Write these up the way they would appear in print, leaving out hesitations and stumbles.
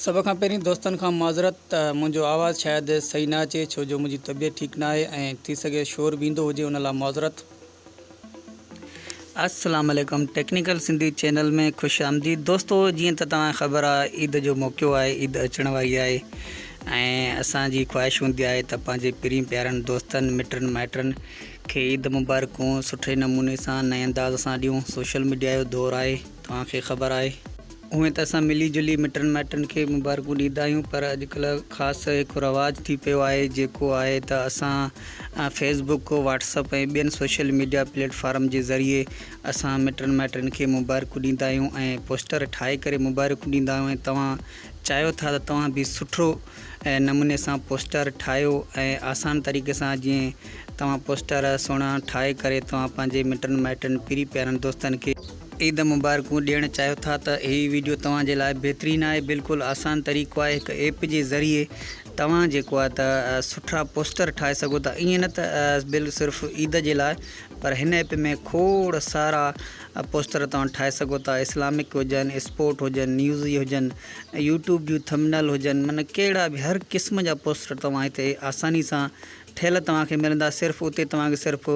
سڀ کان پهرين دوستن کان معذرت ته منهنجو آواز شايد صحيح نه اچي ڇو جو منهنجي طبيعت ٺيڪ نه آهي ۽ ٿي سگهي شور به ايندو هجي ان لاء معذرت. السلام عليڪم ٽيڪنيڪل سنڌي چينل ۾ خوش آمديد دوستو جيئن ته توهان کي خبر آهي عيد جو موقعو آهي عيد اچڻ واري آهي ۽ اسان جي خواهش هوندي آهي ته پنهنجي پرين پيارن دوستن مٽن مائٽن کي عيد مبارڪون سٺي نموني سان نئين انداز سان ڏيون سوشل ميڊيا جو دور آهي توهان کي خبر آهي هونئن ته اسان ملي جلي مٽن مائٽن کي مبارڪون ڏيندا آهيون پر اڄڪلهه خاص هڪ رواج ٿي پيو آهي جيڪو آهي ته اسان فيس بڪ، واٽس اپ ۽ ٻين سوشل ميڊيا پليٽ فارم جي ذريعي اسان مٽن مائٽن کي مبارڪون ڏيندا آهيون ۽ پوسٽر ٺاهي ڪري مبارڪون ڏيندا آهيون ۽ توهان چاهيو ٿا ته توهان به سٺو نموني سان پوسٽر ٺاهيو ۽ آسان طريقي سان جيئن توهان پوسٽر سهڻا ٺاهي ڪري توهان پنهنجي مٽن مائٽن پرين پيارن دوستن کي عيد مبارڪون ڏيڻ چاهيو ٿا ته هي ويڊيو توهان جي لاء بهترين آهي بلڪل آسان طريقو آهي هڪ ايپ جي ذريعي توهان جيڪو آهي ته سٺا پوسٽر ٺاهي سگهو ٿا ائين نه ته بل صرف عيد جي لاء پر هن ايپ ۾ کوڙ سارا پوسٽر توهان ٺاهي سگهو ٿا اسلامڪ هجن اسپورٽ هجن نيوز جي هجن يوٽيوب جون ٿمنل هجن معنی ڪهڙا به هر قسم جا پوسٽر توهان هتي آساني سان ٺهيل توهان کي ملندا صرف اتي توهان کي صرف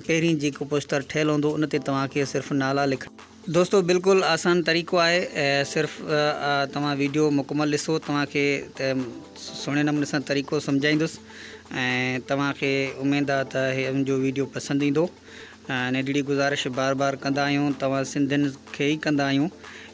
پهرين جيڪو پوسٽر ٺهيل هوندو ان تي توهان کي صرف نالا لکڻ. دوستو بلڪل آسان طريقو آهي صرف توهان ويڊيو مڪمل ڏسو توهان کي سهڻي نموني سان طريقو سمجهائيندس ۽ توهان کي اميد آ ته هي منهنجو ويڊيو پسند ايندو. ننڍڙي گذارش بار بار ڪندا آهيون توهان سنڌين کي ئي ڪندا آهيون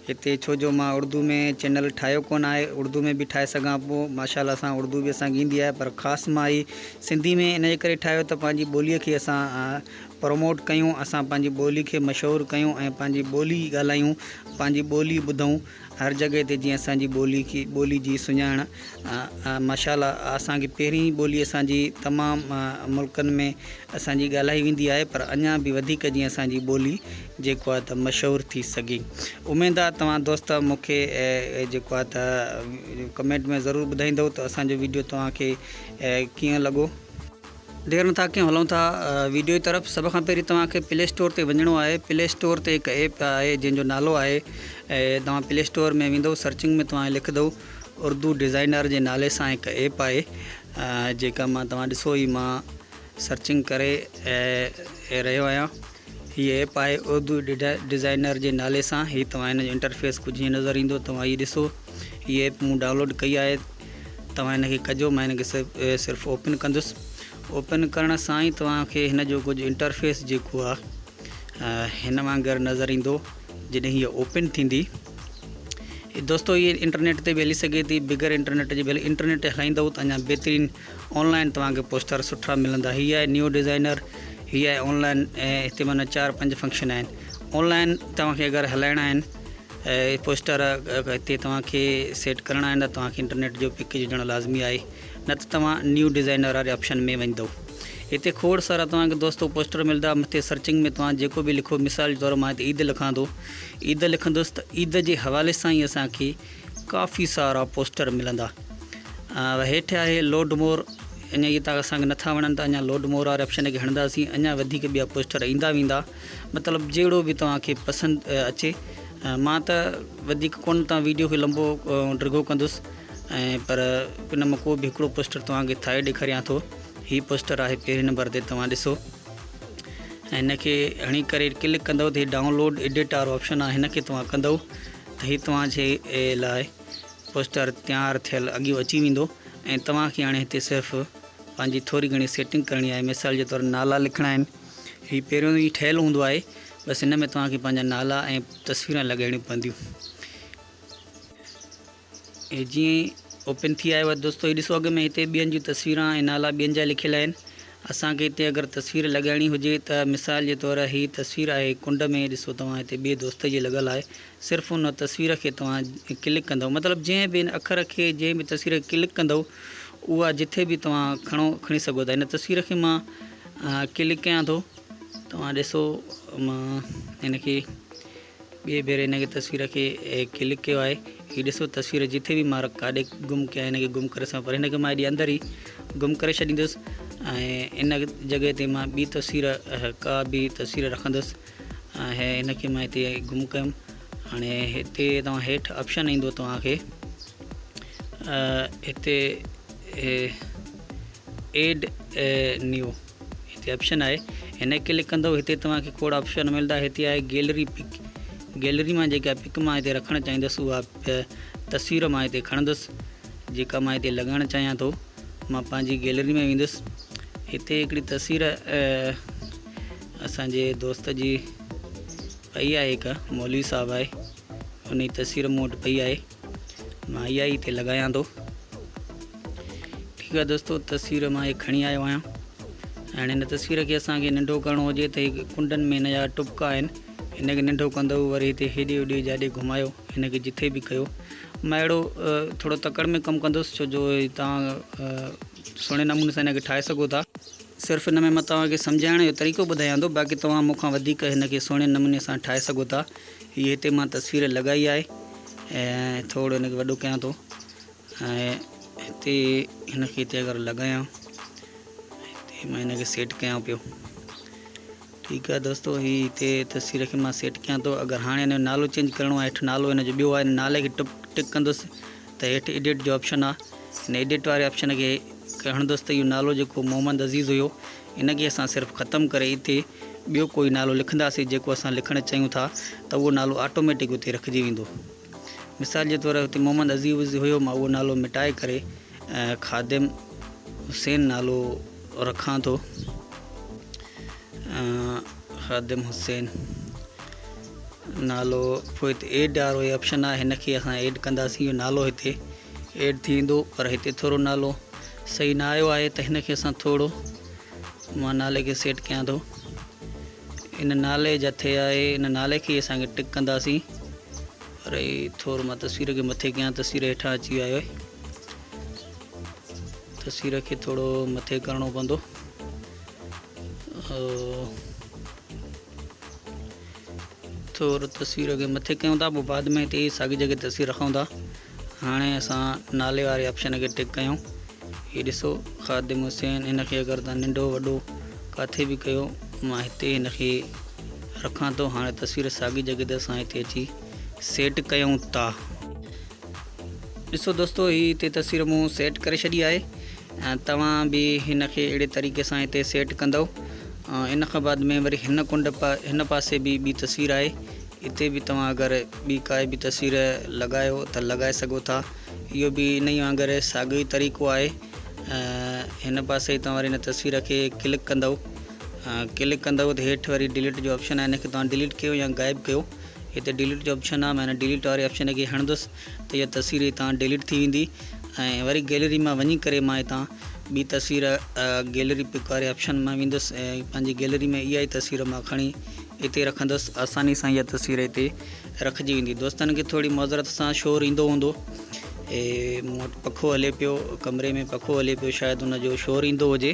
هتي ڇو جو مان اردو ۾ چينل ٺاهيو ڪونه آهي اردو ۾ به ٺاهي سگهان پيو ماشاء الله سان اردو به اسان کي ايندي آهي پر خاص مان هي سنڌي ۾ ان جي ڪري ٺاهيو ته پنهنجي ٻولي کي اسان پروموٽ ڪيون اسان پنهنجي ٻولي کي مشهور ڪيون ۽ پنهنجي ٻولي ڳالهايون پنهنجي ٻولي ٻڌون هر جڳهه تي جيئن اسان جي ٻولي کي ٻولي جي سڃاڻ ماشاء الله اسان کي پهرين ٻولي اسان جي تمام ملڪن ۾ اسان جي ڳالهائي ويندي آهي پر اڃا به وڌيڪ جيئن اسان جي ٻولي جيڪو آهي ته مشهور ٿي سگهي اميد آهي توهان دوست مون کي جيڪو آهي ته ڪمينٽ ۾ ضرور ٻڌائيندو ته اسان جو ويڊيو توهان کي ڪيئن لڳو. دير نٿا ڪيون هلون ٿا ويڊيو جي طرف سڀ کان پهرين توهان کي پلي اسٽور تي وڃڻو آهي پلي اسٽور تي هڪ ايپ آهي جنهن جو نالو آهي توهان پلي اسٽور ۾ ويندو سرچنگ ۾ توهان لکندو اردو ڊزائنر جي نالي سان هڪ ايپ آهي جيڪا مان توهان ڏسو هي مان سرچنگ ڪري رهيو آهيان هي ايپ آهي اردو ڊزائنر جي نالي سان هي توهان هن جو انٽرفيس ڪجهه هيئن نظر ايندو توهان هي ڏسو هي ايپ مون ڊائونلوڊ ڪئي آهي توهان هن کي ڪجو مان هن کي صرف اوپن ڪندس اوپن ڪرڻ سان ئي توهان کي هن جو ڪجهه انٽرفيس جيڪو آهي هن وانگر نظر ايندو جڏهن هي اوپن ٿيندي دوستو هي انٽرنيٽ تي به هلي سگهي ٿي بغير انٽرنيٽ جي ڀلي انٽرنيٽ تي هلائيندو ته اڃا بهترين آنلائن توهان کي پوسٽر سٺا ملندا هي آهي نيو ڊزائنر هي آهي آنلائن هتي معنی چار پنج فنڪشن آهن آنلائن توهان کي اگر هلائڻا آهن پوسٽر هتي توهان کي سيٽ ڪرڻا آهن ته توهان کي انٽرنيٽ جو پيڪيج هجڻ لازمي آهي نه ته توهان نيو ڊزائنر واري آپشن ۾ ويندو هتي کوڙ سارا توهان کي دوستو پوسٽر ملدا مٿي سرچنگ ۾ توهان جيڪو به لکو مثال جي طور مان هتي عيد لکان ٿو عيد لکندس ته عيد جي حوالي سان ئي اسان کي ڪافي سارا پوسٽر ملندا هيٺ آهي لوڊ مور اڃا اهي تان اسان کي نٿا وڻن ته اڃا لوڊ مور واري آپشن کي هڻنداسين اڃا وڌيڪ ٻيا پوسٽر ايندا ويندا مطلب جهڙو به توهان کي پسند اچي مان ته وڌيڪ ڪونه تان ويڊيو کي لمبو ڊگهو ڪندس ۽ پر ان مان ڪو به هڪڙو پوسٽر توهان کي ٺاهي ڏيکاريان ٿو هي پوسٽر آهي پهرين نمبر تي توهان ڏسو ۽ هن کي هڻي ڪري ڪلڪ ڪندو ته هي ڊائونلوڊ ايڊٽ وارو آپشن آهي هن کي توهان ڪندو ته هي توهان جي لاء پوسٽر تيار ٿيل اڳيون اچي ويندو ۽ توهان کي هاڻي هتي صرف پنهنجي ٿوري گهڻي سيٽنگ ڪرڻي آهي مثال جي طور نالا لکڻا آهن هي پهريون ئي ٺهيل هوندو آهي بس هن ۾ توهان کي پنهنجا نالا ۽ تصويران لڳائڻيون پونديون هي جيئن ئي اوپن ٿي آيو آهي دوستو هي ڏسو اڳ ۾ هتي ٻين جون تصويران ۽ نالا ٻين جا لکيل آهن اسان کي هتي اگر تصوير لڳائڻي هجي ته مثال جي طور هي تصوير آهي ڪنڊ ۾ ڏسو توهان هتي ٻئي دوست جي لڳل آهي صرف ان تصوير کي توهان ڪلڪ ڪندو مطلب جنهن به ان اکر کي جنهن به تصوير کي ڪلڪ ڪندو اها جٿي به توهان کڻو کڻي سگهو ٿا هن تصوير کي مان ڪلڪ ڪيان ٿو توهان ڏسو مان هن کي ٻئي ڀيري هن کي تصوير کي ڪلڪ ڪيو آهي هي ڏسو تصوير جٿي به مان ڪاڏي گم ڪيان هن کي گم ڪري سگهان پر هن کي مان هيڏي اندر ئي گم ڪري ڇڏيندس ۽ ان جڳهه تي مان ٻي تصوير ڪا به تصوير رکندس ۽ هن کي مان هتي گم ڪيم هاڻي هتي توهان هيٺ آپشن ايندو توهان کي. هتي ايڊ نيو هتي آپشن آهي هن ڪلڪ ڪندو هتي توهان کي کوڙ آپشن ملندا هتي آهي گيلري پڪ گيلري مان جيڪا پڪ مان هتي رکڻ چاهيندس اها تصوير مان هتي کڻندس جيڪا مان هتي لڳائڻ چاهيان ٿو مان پنهنجي گيلري ۾ ويندس هتي هڪڙي تصوير اسانجي دوست جي پئي آهي هڪ مولوي صاحب آهي ان جي تصوير مون وٽ پئي آهي مان اها ئي هتي لڳايان ٿو ٺيڪ آهي دوستو تصوير مان هي کڻي آيو آهيان هاڻي هن تصوير کي اسانکي ننڍو ڪرڻو هجي ته هي ڪنڊن ۾ هن جا ٽپڪا آهن هن کي ننڍو ڪندو وري هتي هيڏي هوڏي جاڏي گهمايو هن کي جٿي به ڪيو مان اهڙو ٿورو تڪڙ ۾ ڪم ڪندس ڇو جو توهان سهڻي نموني سان هن کي ٺاهي سگهو ٿا صرف هن ۾ مان توهان کي سمجهائڻ جو طريقو ٻڌايان ٿو باقي توهان مون کان وڌيڪ هن کي سهڻي نموني سان ٺاهي سگهو ٿا هي هتي مان تصوير لڳائي آهي ۽ ٿورو هن کي وڏو ڪيان ٿو ۽ هتي هن کي هتي اگر لڳايان هتي مان هن کي سيٽ ڪيان پيو ٺيڪ آهي دوستو هي هتي تصوير کي مان سيٽ ڪيان ٿو اگر هاڻي هن جو نالو چينج ڪرڻو آهي هيٺ نالو هن جو ٻيو آهي نالي کي ٽپ ٽڪ ڪندس ته هيٺ ايڊٽ جو آپشن آهي هن ايڊٽ واري آپشن کي هڻندس ته اهو نالو جيڪو محمد عزيز هيو ان کي اسان صرف ختم ڪري اتي ٻيو ڪوئي نالو لکنداسين جيڪو اسان لکڻ چاهيون ٿا ته اهو نالو آٽوميٽڪ اتي رکجي ويندو. مثال جي طور اتي محمد عزيز هيو مان اهو نالو مٽائي ڪري خادم حسين نالو رکان ٿو خادم حسين نالو پوء هتي ايڊ وارو آپشن آهي هن کي اسان ايڊ ڪنداسين اهو نالو هتي ايڊ ٿي ويندو پر هتي ٿورو نالو صحيح نه آيو آهي ته هن کي اسان ٿورو مان نالي کي سيٽ ڪيان ٿو ان نالي جٿي آهي ان نالي کي اسان کي ٽڪ ڪنداسين پر هي ٿورو مان تصوير کي مٿي ڪيان تصوير هيٺان اچي ويو آهي تصوير کي ٿورو مٿي ڪرڻو پوندو ٿورو تصوير کي مٿي ڪيون ٿا پوء بعد ۾ هتي ساڳي جڳهه تي تصوير رکون ٿا هاڻي اسان نالي واري آپشن کي ٽڪ ڪيون هي ڏسو خادم حسين هن کي اگر تان ننڍو وڏو ڪاٿي به ڪيو مان هتي هن کي رکان ٿو هاڻي تصوير ساڳي جڳهه تي اسان هتي اچي سيٽ ڪيون ٿا ڏسو دوستو هي هتي تصوير مون سيٽ ڪري ڇڏي آهي ۽ توهان به هن کي اهڙي طريقي سان هتي سيٽ ڪندو ان کان بعد ۾ وري هن ڪنڊ هن پاسي به ٻي تصوير آهي اتي به توهان اگر ٻي ڪائي به تصوير لڳايو ته لڳائي سگهو ٿا اهو به ان ئي وانگر ساڳيو ئي طريقو آهي هن پاسي توهان وري هن تصوير کي ڪلڪ ڪندو ڪلڪ ڪندو ته هيٺ وري ڊيليٽ جو آپشن آهي هن کي توهان ڊيليٽ ڪيو يا غائب ڪيو هتي ڊيليٽ جو آپشن آهي مان هن ڊيليٽ واري آپشن کي هڻندس ته اها تصوير هتان ڊيليٽ ٿي ويندي ۽ وري گيلري مان وڃي ڪري مان هتان ٻي تصوير گيلري پڪ واري آپشن مان ويندس ۽ پنهنجي گيلري ۾ اها ئي تصوير مان کڻي هتي رکندس آساني سان اها تصوير هتي رکجي ويندي دوستن کي ٿوري معذرت سان شور ايندو هوندو اي مون وٽ پکو هلي پيو ڪمري ۾ پکو هلي پيو شايد ان جو شور ايندو هجي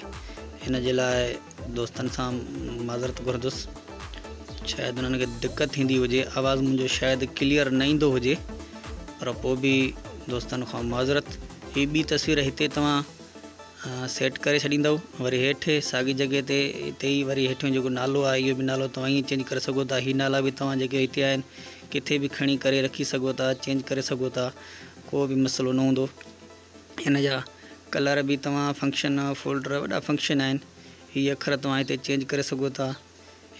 ان جي لاء دوستن سان معذرت گهرندس شايد انهن کي دقت ٿيندي هجي آواز منهنجو شايد ڪليئر نه ايندو هجي پر پوء به دوستن کان معذرت هي ٻي تصوير هتي توهان سيٽ ڪري ڇڏيندو وري هيٺ ساڳي جڳهه تي هتي ئي وري هيٺيون جيڪو نالو آهي اهو به نالو توهان ائين چينج ڪري سگهو ٿا هي نالا به توهان جيڪي هتي آهن ڪٿي به کڻي ڪري رکي سگهو ٿا چينج ڪري سگهو ٿا ڪو به مسئلو نه هوندو هن جا ڪلر به توهان فنڪشن فولڊر وڏا فنڪشن آهن هي اکر توهان هتي چينج ڪري سگهو ٿا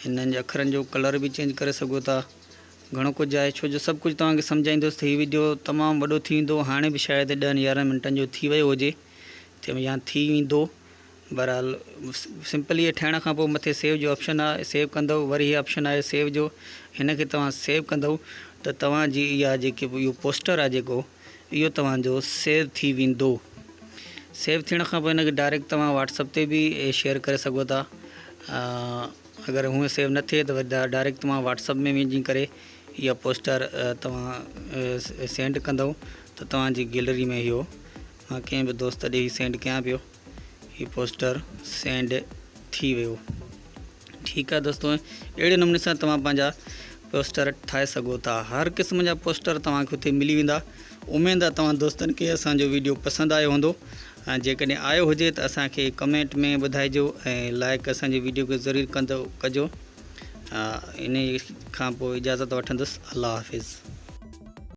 هنن جي اکرن جو ڪلر به چينج ڪري سگهو ٿا گهڻو ڪجهه آهي ڇو جو سڀ ڪجهه توهان کي سمجهائيندس ته هي ويڊيو تمام وڏو ٿي ويندو هاڻي به شايد ڏهن يارهن منٽن جو ٿي ويو هجي يا ٿي ويندو بهرحال سمپل هي ٺهڻ کان پوء مٿي سيو جو آپشن آهي سيو ڪندو وري هي آپشن آهي سيو جو هن کي توهان سيو ڪندو ته توهان جي اها جيڪي اهو پوسٽر آهي جيڪو اهو توهان جو سيو ٿي ويندو سيو ٿيڻ کان پوء هن کي ڊائريڪٽ توهان واٽس اپ تي به شيئر ڪري سگهو ٿا اگر هونئن سيو نه ٿئي ته وري ڊائريڪٽ توهان واٽس اپ ۾ وڃي ڪري اها پوسٽر توهان سينڊ ڪندو ته توهان جي گيلري ۾ اهو مان ڪنهن به دوست ڏي سينڊ ڪيان پيو هي پوسٽر سينڊ ٿي ويو ٺيڪ آ دوستو اهڙي نموني سان توهان پنهنجا پوسٽر ٺاهي سگهو ٿا هر قسم جا پوسٽر توهان کي اتي ملي ويندا اميد آ توهان دوستن کي اسان جو ويڊيو پسند آيو هوندو ۽ جيڪڏهن آيو هجي ته اسان کي ڪمينٽ ۾ ٻڌائجو ۽ لائڪ اسان جي ويڊيو کي ضرور ڪندو ڪجو ان کان پوء اجازت وٺندس الله حافظ.